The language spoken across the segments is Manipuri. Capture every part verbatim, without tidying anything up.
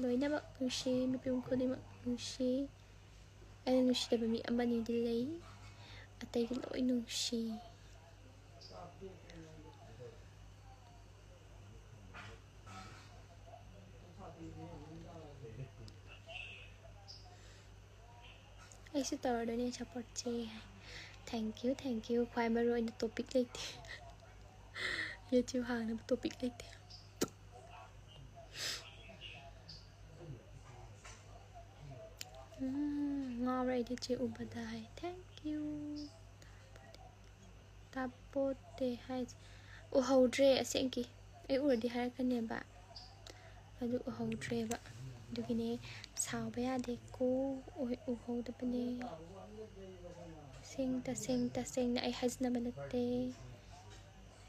ꯂꯣꯏꯅꯃꯛ ꯅꯨꯡꯁꯤ, ꯃꯤꯄꯨꯝ ꯈꯨꯗꯤꯡꯃꯛ ꯅꯨꯡꯁꯤ꯫ ꯑꯩꯅ ꯅꯨꯡꯁꯤꯗꯕ ꯃꯤ ꯑꯃꯅꯤꯗꯤ ꯂꯩ, ꯑꯇꯩꯗꯤ ꯂꯣꯏ ꯅꯨꯡꯁꯤ꯫ ꯑꯩꯁꯨ ꯇꯧꯔꯗꯣꯏꯅꯦ ꯁꯞꯄꯣꯔꯠꯁꯦ꯫ Thank you, thank you꯫ ꯈ꯭ꯋꯥꯏ ꯃꯔꯨ ꯑꯣꯏꯅ ꯇꯣꯄꯤꯛ ꯂꯩꯇꯦ꯫ YouTube ꯍꯥꯡꯅꯕ ꯇꯣꯄꯤꯛ ꯂꯩꯇꯦ꯫ ꯎꯝ, ꯉꯥꯎꯔꯦ ꯑꯩꯗꯤ ꯆꯦ ꯎꯕꯗ ꯍꯥꯏ꯫ Thank you꯫ ꯇꯥꯄꯣꯠꯇꯦ ꯍꯥꯏꯁꯦ꯫ ꯎꯍꯧꯗ꯭ꯔꯦ ꯑꯁꯦꯡꯀꯤ꯫ ꯑꯩ ꯎꯔꯗꯤ ꯍꯥꯏꯔꯛꯀꯅꯦꯕ꯫ ꯑꯗꯨ ꯎꯍꯧꯗ꯭ꯔꯦꯕ꯫ ꯑꯗꯨꯒꯤꯅꯦ ꯁꯥꯎꯕ ꯌꯥꯗꯦꯀꯣ꯫ ꯎꯍꯧꯗꯕꯅꯦ꯫ ꯁꯦꯡ ꯇꯁꯦꯡ ꯇꯁꯦꯡꯅ ꯑꯩ ꯍꯥꯏꯖꯤꯟꯅꯕ ꯅꯠꯇꯦ꯫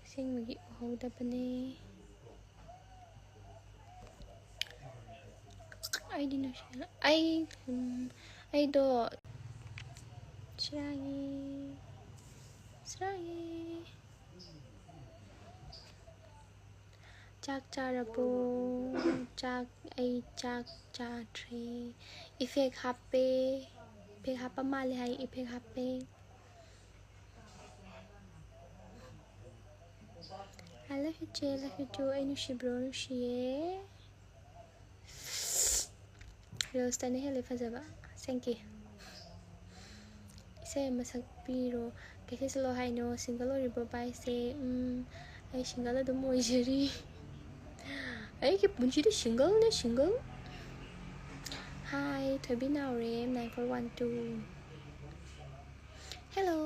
ꯑꯁꯦꯡꯕꯒꯤ ꯎꯍꯧꯗꯕꯅꯦ꯫ ꯑꯩꯗꯤ ꯅꯨꯡꯁꯤ-, ꯑꯩ, ꯎꯝ, ꯑꯩꯗꯣ ꯁꯤꯔꯥꯒꯤ, ꯁꯤꯔꯥꯒꯤ꯫ ꯆꯥꯛ ꯆꯥꯔꯕꯣ? ꯆꯥꯛ, ꯑꯩ ꯆꯥꯛ ꯆꯥꯗ꯭ꯔꯤ꯫ Effect ꯍꯥꯞꯄꯦ꯫ Effect ꯍꯥꯞꯄ ꯃꯥꯜꯂꯦ ꯍꯥꯏ, effect ꯍꯥꯞꯄꯦ꯫ I love you, ꯆꯦ, love you too꯫ ꯑꯩ ꯅꯨꯡꯁꯤꯕ꯭ꯔꯣ? ꯅꯨꯡꯁꯤꯌꯦ꯫ Reels ꯇꯅ ꯍꯦꯜꯂꯦ ꯐꯖꯕ꯫ Thank you꯫ ꯏꯁꯩ ꯑꯃ ꯁꯛꯄꯤꯔꯣ꯫ ꯀꯩ ꯏꯁꯩ ꯁꯛꯂꯣ ꯍꯥꯏꯅꯣ? Single ꯑꯣꯏꯔꯤꯕꯣ ꯚꯥꯏꯁꯦ? ꯎꯝ, ꯑꯩ single ꯑꯗꯨꯝ ꯑꯣꯏꯖꯔꯤ꯫ ꯑꯩꯒꯤ ꯄꯨꯟꯁꯤꯗꯤ single ꯅꯦ, single꯫ Hi, ꯊꯣꯏꯕꯤ ꯅꯥꯎꯔꯦꯝ nine four one two꯫ Hello꯫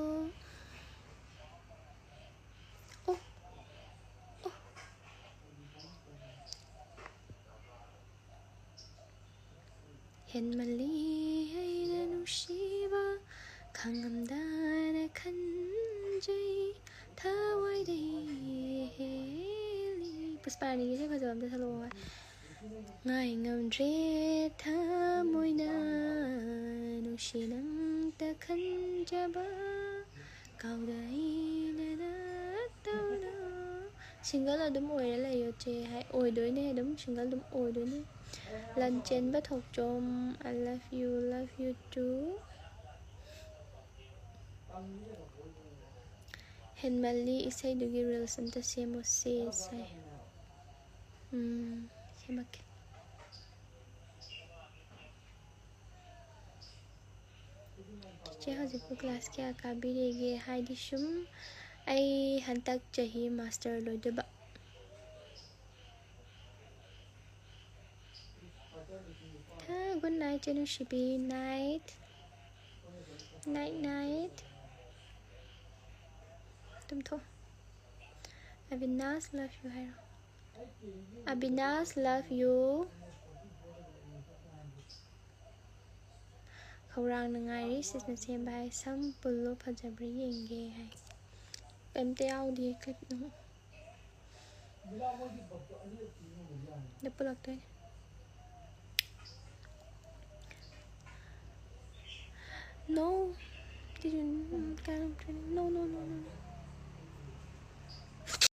ꯑꯣ, ꯑꯣ꯫ ꯍꯦꯟꯃꯜꯂꯤ ꯑꯩꯅ ꯅꯨꯡꯁꯤꯕ, ꯈꯪꯉꯝꯗꯅ ꯈꯟꯖꯩ, ꯊꯋꯥꯏꯗꯒꯤ ꯍꯦꯜꯂꯤ꯫ ꯄꯨꯁꯄꯥꯔꯥꯅꯤꯒꯤ ꯏꯁꯩ ꯐꯖꯕ ꯑꯝꯇ ꯁꯛꯂꯛꯑꯣ꯫ ꯉꯥꯏ ꯉꯝꯗ꯭ꯔꯦ ꯊꯃꯣꯏꯅ ꯅꯨꯡꯁꯤ ꯅꯪꯇ ꯈꯟꯖꯕ, ꯀꯥꯎꯗ ꯑꯩꯅ ꯅꯠꯇꯧꯅ Single ꯑꯗꯨꯝ ꯑꯣꯏꯔ ꯂꯩꯌꯣ ꯆꯦ ꯍꯥꯏ꯫ ꯑꯣꯏꯗꯣꯏꯅꯦ, ꯑꯗꯨꯝ single ꯑꯗꯨꯝ ꯑꯣꯏꯗꯣꯏꯅꯦ꯫ ꯂꯟꯆꯦꯟꯕ ꯊꯣꯛꯆꯣꯝ, I love you, love you too. ꯍꯦꯟꯃꯜꯂꯤ, ꯏꯁꯩꯗꯨꯒꯤ reels ꯑꯝꯇ ꯁꯦꯝꯃꯣ ꯁꯦ ꯍꯥꯏ꯫ ꯎꯝ, ꯁꯦꯝꯃꯛꯀꯦ꯫ ꯆꯤꯆꯦ ꯍꯧꯖꯤꯛꯄꯨ class ꯀꯌꯥ ꯀꯥꯕꯤꯔꯤꯒꯦ? ꯍꯥꯏꯗꯤ ꯁꯨꯝ ꯑꯩ ꯍꯟꯗꯛ ꯆꯍꯤ master ꯂꯣꯏꯗꯣꯏꯕ꯫ ꯍꯥ, good night ꯆꯦ ꯅꯨꯡꯁꯤꯕꯤ, night, night night꯫ ꯇꯨꯝꯊꯣꯛ꯫ Abinash love you ꯍꯥꯏꯔꯣ꯫ Abinash love you꯫ ꯈꯧꯔꯥꯡꯅ ꯉꯥꯏꯔꯤ ꯁꯤꯁꯅ ꯁꯦꯝꯕ ꯍꯥꯏ꯫ ꯁꯝ ꯄꯨꯜꯂꯣ ꯐꯖꯕ꯭ꯔꯥ ꯌꯦꯡꯒꯦ ꯍꯥꯏ꯫ ꯀꯩꯝꯇ ꯌꯥꯎꯗꯦ clip ꯅꯨꯡ꯫ ꯗ ꯄꯨꯜꯂꯛꯇꯣꯏꯅꯦ꯫ No, did you, no, no, no, no, no.